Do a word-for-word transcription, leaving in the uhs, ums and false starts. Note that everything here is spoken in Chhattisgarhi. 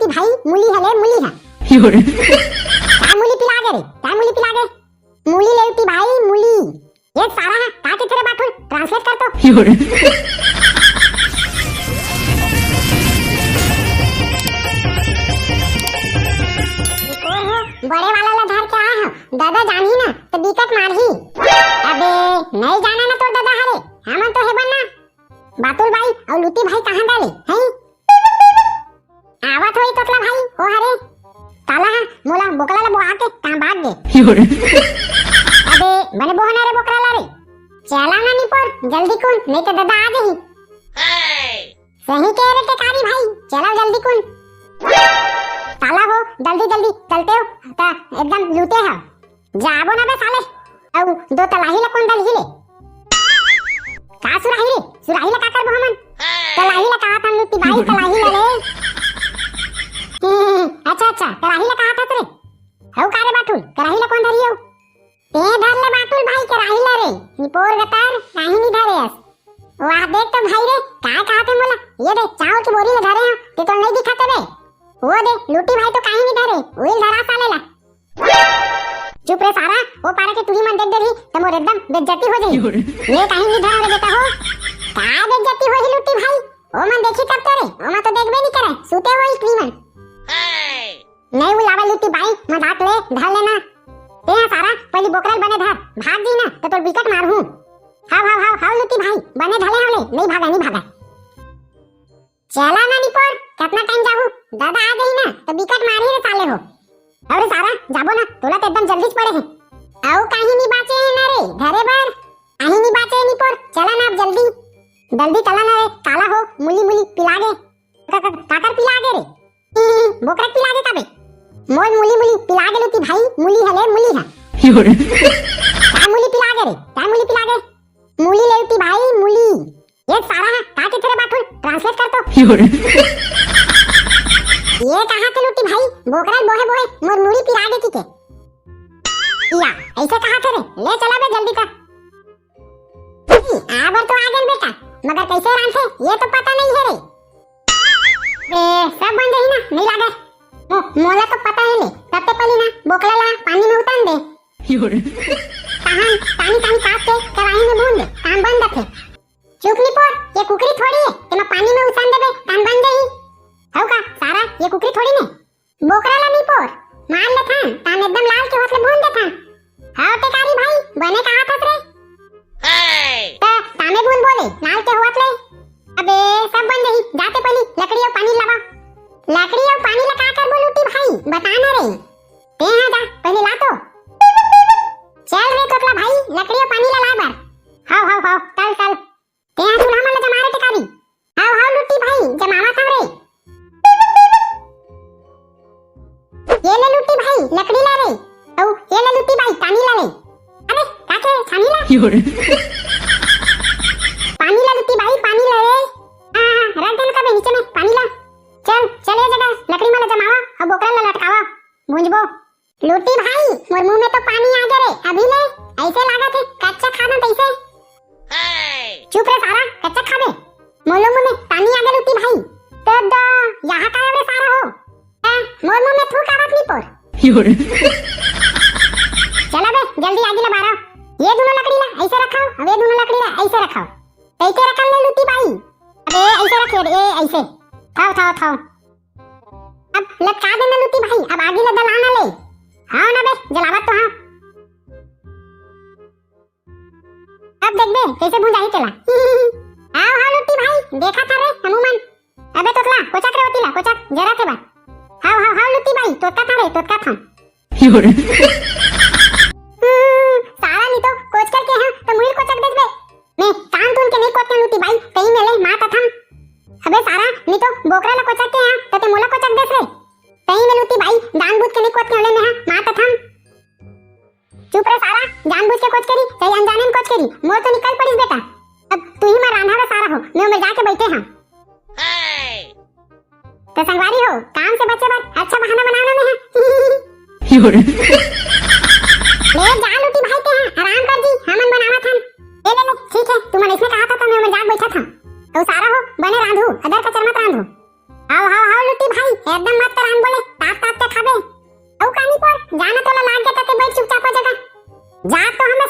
भाई, मूली हले, मूली ह। का मूली पिला गे रे? का मूली पिला गे? मूली लेवती भाई, मूली। ये सारा ह, का कथे रे बाठुल? Translate कर तो। निपोर हो, बड़े वाला ला धर के आए हो। दादा जानही ना, त बिकट मारही। अबे, नहीं जाना ना तोर दादा हरे। हमन तो हेबन ना। बातुल भाई अउ लूटी भाई कहाँ गए? हैं? आवत होई तोतला भाई, ओ हरे। काला हा, मोला बोकरा ला बोहा के कहाँ भाग गे? अबे, बने बोहना रे बोकरा ला रे। चला ना निपोर, जल्दी कुन, नहीं तो दादा आ जाही। सही कहे रे टेकारी भाई, चला जल्दी कुन। काला हो, जल्दी जल्दी चलते हो, त एकदम लूटे हो। जाबो ना बे साले। अउ दो तलाही ला कोन दलही ले? का सुराही रे? सुराही ला का करबो हमन? तलाही ला कहा था लूटी भाई, तलाही ला रे। हम्म, अच्छा, अच्छा, तलाही ला कहा था रे। हऊ का रे बाठुल, तलाही ला कोन धरी हऊ? ते धर ले बाठुल भाई, तलाही ला रे। निपोर गतर, काहीं नहीं धरे अस। वाह, देख तो भाई रे, का कहा थे मोला? ये दे, चावल की बोरी ला धरे हो, ते तो नहीं दिखा थे बे। वो दे, लूटी भाई तो काहीं नहीं धरे, उइल धरा साले ला। चुप रे सारा, ओ पारा के टूरी मन देख देही, त मोर एकदम बेइज्जती हो जाही। ले काहीं नहीं धरा रे बेटा हो। का बेइज्जती होही लूटी भाई? ओ मन देखी तब तो रे, ओ मन तो देखबे नहीं करे, सूते होही टूरी मन। नहीं उलावा लूटी भाई, मजाक ले, धर लेना। ते हा सारा, पहली बोकरा ल बने धर, भाग जी ना, त तोर बिकट मारहूं। हाव, हाव, हाव, हाव लूटी भाई, बने धले हाव ले, नहीं भागा, नहीं भागा। चला ना निपोर, कतना टाइम जाहू? दादा आ जाही ना, त बिकट मारही रे साले हो। अरे सारा, जाबो ना, तोला तो एकदम जल्दी पड़े हे। अउ काहीं नी बाचे हे ना रे, धरे बर। काहीं नी बाचे हे निपोर, चला ना अब जल्दी। जल्दी चला ना रे, काला हो, मूली मूली पिला गे। का, का, काकर पिला गे रे? बोकरा पिला गे का बे? मोल मूली मूली पिला गे लूटी भाई, मूली हले, मूली ह। का मूली पिला गे रे? का मूली पिला गे? मूली लेवती भाई, मूली। ये सारा ह, का कथे रे बाठुल? Translate कर तो। ये कहा थे लूटी भाई, बोकरा ल बोहे बोहे मोर मूली पिरा दे के। या, ऐसे कहा थे रे, ले चला बे जल्दी कर। आबर तो आ गन बेटा, मगर कैसे रांधे, ये तो पता नहीं है रे। ए, सब बन जाही ना, नहीं लागे। मो-, मोला तो पता है ले, सबसे पहली ना बोकरा ला पानी में उतार दे। तहान तानी तानी काट के कढ़ाई में भून दे, काम बन जाथे। चुप निपोर, ये कुकरी थोड़ी है, तेमा पानी में उसान देबे, काम बन जाही। हौ का, सारा, ये कुकरी थोड़ी ने। बोकरा ला निपोर, मार लेथन, तान एकदम लाल के होत ले भून देथन। हौ टेकारी भाई, बने कहा थस रे? त तामे भून बोले, लाल के होत ले। अबे, सब बन जाही, जाते पहली लकड़ी अउ पानी लावा। लकड़ी अउ पानी ला का करबो लूटी भाई, बता ना रे। ते हा जा, पहले ला तो। चल रे तोतला भाई, लकड़ी अउ पानी ला लाए बर। हव, हव, हव, चल, चल। ते हा चूल्हा मन ला जमा रे टेकारी। हव, हव लूटी भाई, जमावत हव रे। ये ले लूटी भाई, लकड़ी ला रे। अउ ये ले लूटी भाई, पानी ला ले। अबे, का के छानी ला? पानी ला लूटी भाई, पानी ला रे। हाँ, हाँ, रख दे ना कबे नीचे में, पानी ला। चल, चल ये जगह, लकड़ी मन ला जमावा, अउ बोकरा ला लटकावा, भूंजबो। लूटी भाई, मोर मुंह में तो पानी आ गे रे, अभी ले, ऐसे लागत हे, कच्चा खाना तैसे। चुप रे सारा, कच्चा खाबे। मोलो मुंह में पानी आ गे लूटी भाई। तो दो, यहाँ का रे सारा हो? ए, मोर मुंह में थूक आवत निपोर। चला बे, जल्दी आगी ला बारा। ये दोनों लकड़ी ला ऐसे रखाओ, अब ये दोनों लकड़ी ला ऐसे रखाओ। तैसे रखल ले लूटी भाई। अबे ऐसे रखे रे, ए, ऐसे। थाओ, थाओ, थाओ। अब लटका देना लूटी भाई, अब आगी ला दलाना ले। हाँ ना बे, जलावत तो हाँ। अब देखबे, कैसे भुंजाही तेला। हाव, हाव लूटी भाई, देखा था रे, हमू मन। अबे तोतला, कोचक रे ओती ला, कोचक, जरा थे बा। हाव, हाव, हाव लूटी भाई, तोतका था रे, तोतका था। हम्म, सारा नी तो कोचकर के हाँ, तो मुइल कोचक देस बे। मैं कान तुन के नहीं कोचके लूटी भाई, कहीं मेले मात अथम। अबे सारा, नी तो बोकरा ला कोचक के हाँ, तो ते मोला कोचक देस रे। कहीं में लूटी भाई, जानबूझ के नहीं कोचके ले मैं हाँ, मात अथम। चुप रे सारा, जानबूझ के कोचके री, चाहे अनजाने में कोचके री, मोर तो निकल पड़िस बेटा। अब तू ही मार रांधा रे सारा हो, मैं उमर जाके बैठे हाँ। तो संगवारी हो, काम से बचे बर अच्छा बहाना बनाना में है। ले जा लूटी भाई के हैं, आराम कर जी, हमन बनावत हन। ले, ले, ले, ठीक है, तुमन इसने कहा था तो मैं उमर जाके बैठा था। तो सारा हो, बने रांधू, अदर का चरमत रांधू। हाव, हाव, हाव लूटी भाई, एकदम मत कर अनबोले, तात तात के खाबे। अउ कानी पर जाना तोला लाग गे त ते बैठ चुपचाप हो जगह। जा तो हम